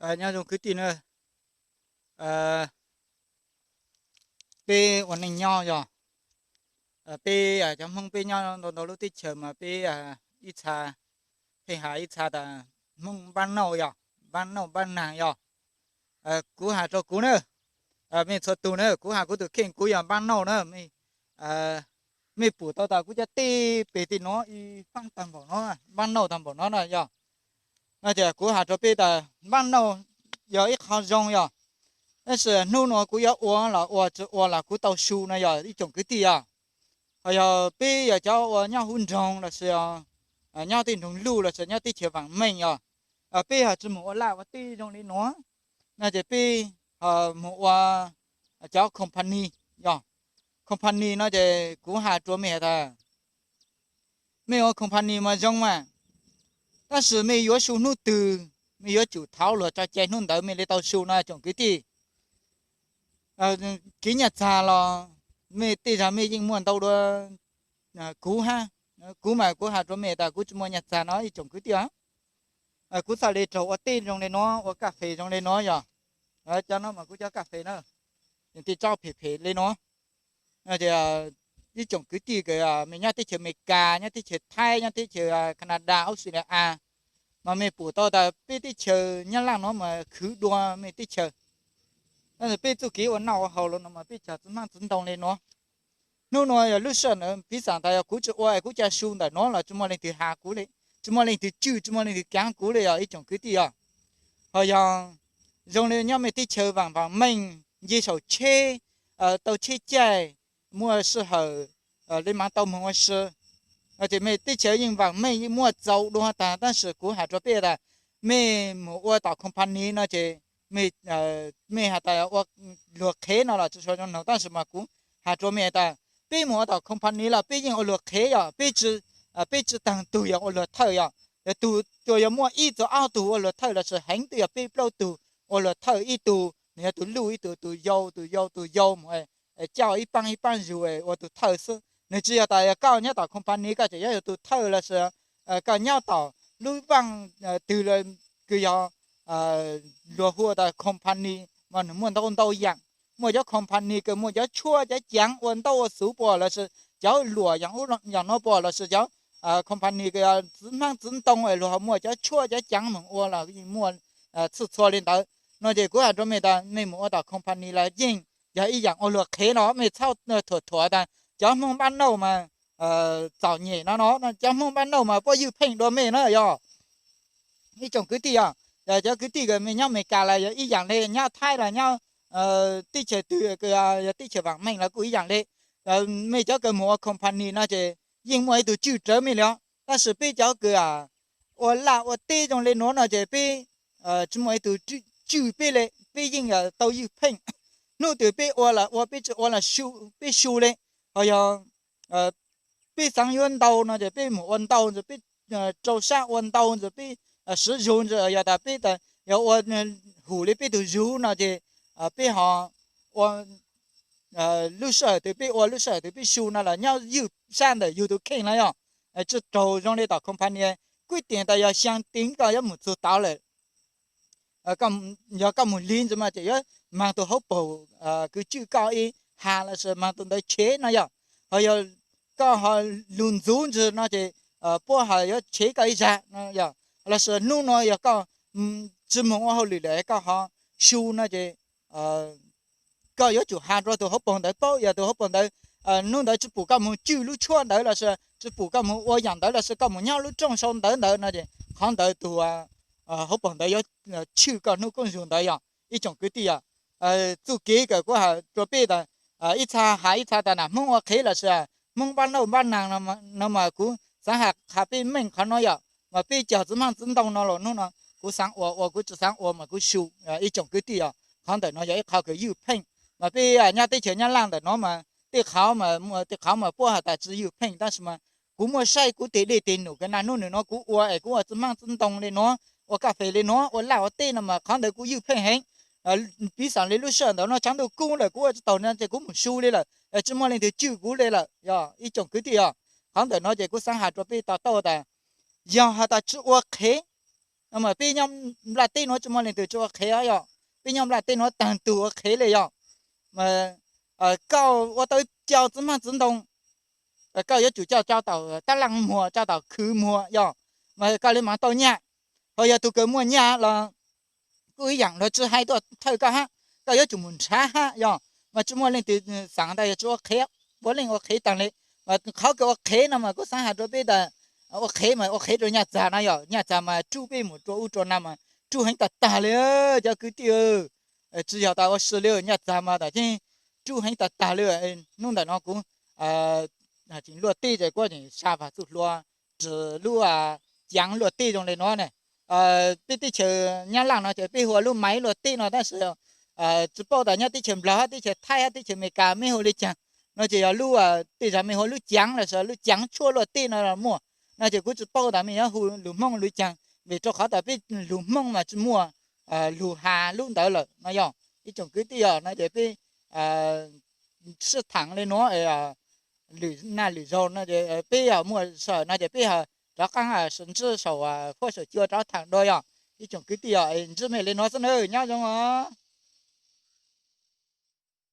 Nyob zoo kwv tij na, peb ua neej nyob yog, peb cov Hmoob peb nyob ntau ntau lub teb chaws mas peb ib txha pheej has ib txha tas Hmoob npab nauj yog, npab nauj npab naag yog. Kuv has rau kuv na, mej txhua tug na, kuv has kuv tus kheej kuv yog npab nauj na. Mej pum tau tas kuv cov teb pem tim no ib faab tag npaum no, npab nauj tag npaum no na yog. No ces kuv has rua peb tas npab nauj yog ib qho zoo yog, tab sis hnub nua kuv yuav ua los ua tsi ua los kuv tau su no yog ib tsoom kwv tij yog. Ho yog peb yog cov uas nyob hauv nroog lossis nyob tej nroog luj lossis nyob teb chaws vaam meej yog, peb ho tsi moog ua laj ua teb zoo li nuav, no ces peb ho moog ua cov company yog. Company no ces kuv has rua mej has tas mej ua company mas zoo mas, tab sis mej yuav su hnub twg, mej yuav tsum thauv luag tso cai hnub ntawd mej li tau su no tsoom kwv tij. Kev nyaj txag los mej tej zag mej yeej muaj ntau dua kuv hab. Kuv mas kuv has rua mej tas kuv tsi muaj nyaj txag no ib tsoom kwv tij. Kuv txhaj li raug ua teb zoo li nuav, ua kaj fes zoo li nuav yog. Cov no mas kuv cov kaj fes na, tej tsob phem phem li nuav. Ib tsoom kwv tij kws mej nyob teb chaws Amelikas, nyob teb chaws Thaib, nyob teb chaws Canada, Australia, mas mej pum tau tas peb teb chaws Nyab Laj nuav mas khwv dua mej teb chaws. Tab sis peb txuj kev ua noj ua haus los no mas peb cog txiv hmab txiv ntoo li nuav. Hnub nua yog lub sij hawm ntawd piv xam tas yog kuv tsi ua es kuv ca su ntawm nuav los tsi muaj leej twg has kuv li, tsi muaj leej twg tswj, tsi muaj leej twg kaav kuv li yog ib tsoom kwv tij yog. Ho yog zoo li nyob mej teb chaws vaam vaam meej, nce saum tsheb, tau tsheb caij, muaj sij hawm li mas tau moog ua si, ces mej teb chaws yeej vaam meej yeej muaj txaus dua tag, tab sis kuv has rua peb tas mej moog ua tom company no ces mej has tas ua luag qhev no los tsi sua zoo noog, tab sis mas kuv has rua mej tas peb moog ua tom company los peb yeej ua luag qhev yog, peb tsi taag tug yog ua luag thawj yog, yog tug tsuas yog muaj ib txug ob tug ua luag thawj lossis heev twb yog peb plaub tug ua luag thawj, ib tug nws yog tus luj, ib tug tus yau, tus yau tus yau mus coj ib paab ib paab zug ua tus thawj xwb. Nws tsi yog tas yog koj nyob tom company koj tseem yuav yog tus thawj lossis koj nyob tom lub vaaj twg kws yog luag hu tas company mas nws muaj ntau ntau yaam. Muaj cov company kws muaj cov tshuaj cov caav ua ntaub ua xuv puas lossis cov luam yaam ub yaam no puas lossis cov company kws txiv hmab txiv ntoo es luag ho muaj cov tshuaj cov caav moog ua los yeej muaj txhua txhua li ntawd. No ces kuv has rua mej tas mej moog ua tom company los yeej yog ib yaam ua luag qhev no, mej txhob thuam thuam tas cov Hmoob npab nauj mas txom nyem no no, cov Hmoob npab nauj mas puab ywj pheej dua mej na yog. Ib tsoom kwv tij yog, yog cov kwv tij kws mej nyob Amelikas los yog ib yaam li, nyob Thaib los nyob teb chaws twg yog teb chaws vaam meej los kuj ib yaam li. Mej cov kws moog ua company no ces yeej muaj ib tug tswj rawv mej li os, tab sis peb cov kws ua laj ua teb zoo li nuav no ces peb tsi muaj ib tug tswj peb li, peb yeej yog tau ywj pheej. Hnub twg peb ua los ua, peb tsi ua los peb su li. Ho yog peb xaav yuav ntau no ces peb moog ua ntau ntxiv, peb rau sab ua ntau ntxiv, peb siv zug ntxiv, yog tas peb yog ua hum li peb tug zug no ces peb ho ua lub sij hawm twg peb ua, lub sij hawm twg peb su no los nyob ywj sab ntawm yug tus kheej na yog. Tsi raug zoo li tom company, kuj tseem tas yog xyaa teev koj yuav moog txug tod lawm. Yog koj moog lig ntxiv mas tseem yuav maag tug hauv paug kws tswj koj ib has lossis maag tug ntawd tshev no yog. Ho yog koj ho lug ntxuv ntxiv no ces puab ho yuav tshev koj ib zag no yog. Lossis hnub nua yog koj tsi moog ua hauj lwm lawm koj ho su no ces koj yuav tsum has rua tug hauv paug ntawd paub, yog tug hauv paug ntawd hnub ntawd tsi pum koj moog tswj lub tshuaj ntawd lossis tsi pum koj moog ua yaam ntawd lossis koj moog nyob lub rooj sau ntawv ntawd no ces qhov ntawd tug hauv paug ntawd yuav tshwj koj hnub koob zug ntawd yog. Ib tsoom kwv tij yog, txuj kev kws kuv has rua peb tas ib txha has ib txha tas nam Hmoob ua qhev lossis Hmoob npab nauj npab naag no mas kuv xaav has qha peb meej qhov no yog, mas peb cog txiv hmab txiv ntoo no los hnub no kuv xaav ua ua, kuv tsi xaav ua mas kuv su. Ib tsoom kwv tij yog, qhov ntawm no yog ib qho kws ywj pheej, mas peb nyob teb chaws Nyab Laj ntawm no mas tej qhov mas, tej qhov mas puab has tas tsi ywj pheej tab sis mas kuv muaj saib kuv teg dej teg num kws naj nub nws no kuv ua es kuv ua txiv hmab txiv ntoo li nuav, ua kaj fes li nuav, ua laj ua teb no mas qhov ntawd kuv ywj pheej heev. Piv xam li lub sij hawm ntawd no tshav ntuj kub lawm kuv ua tsi taug no ces kuv moog su li lawm, tsi muaj leej twg tswj kuv li lawm yog ib tsoom kwv tij yog. Qhov ntawm no ces kuv xaav has rua peb to taub tas yog has tas tsi ua qhev No mas peb nyob nplaj teb nuav tsi muaj leej twg tsi ua qhev os yog, peb nyob nplaj teb nuav taag tug ua qhev le yog. Mas koj ua tau cau txiv maaj txiv ntoo, koj yuav tsum cau cau tau tab laaj muag, cau tau khwv muag yog, mas koj le maam tau nyaj. Ho yog tug kws muaj nyaj los kuj ib yaam luag tsi has tuaj thawj koj hab, koj yuav tsum mus nrhav hab yog. Mas tsi muaj leej twg xaav tas yog tsi ua qhev, puav leej ua qhev taag le. Mas qhov kws ua qhev no mas kuv xaav has rua peb tas ua qhev mas ua qhev rua nyaj txag no yog, nyaj txag mas rub peb mus rua ub rua no mas rub heev tag tag le cov kwv tij. Tsi yog tas ua si le, nyaj txag mas tam tseeb rub heev tag tag le. Nub ntawm no kuv luaj teb ces kuv tseem xa pag txuj hlua ris lub caav luaj teb zoo le nuav ne. Peb teb chaws Nyab Laj no ces peb hu ua lub maiv luaj teb no tab sis tsi paub tas nyob teb chaws Nplog hab teb chaws Thaib hab teb chaws Amelikas mej hu le caag no ces yog lub tej zag mej hu lub caav los sis lub caav tshuaj luaj teb no los muaj. No ces kuv tsi paub tas mej yuav hu lug Hmoob lug caag, vim rua qhov tas peb lug Hmoob mas tsi muaj lug has lub ntawd lawm no yog. Ib tsoom kwv tij yog no ces peb sib thaam le nuav lwm naj lwm zaug no ces peb yog muaj sij hawm no ces peb ho rov qaab ntsib saum fuab saum cua rov thaam dua yog. Ib tsoom kwv tij yog ntsib mej le nuav xwb nawb, nyob zoo os.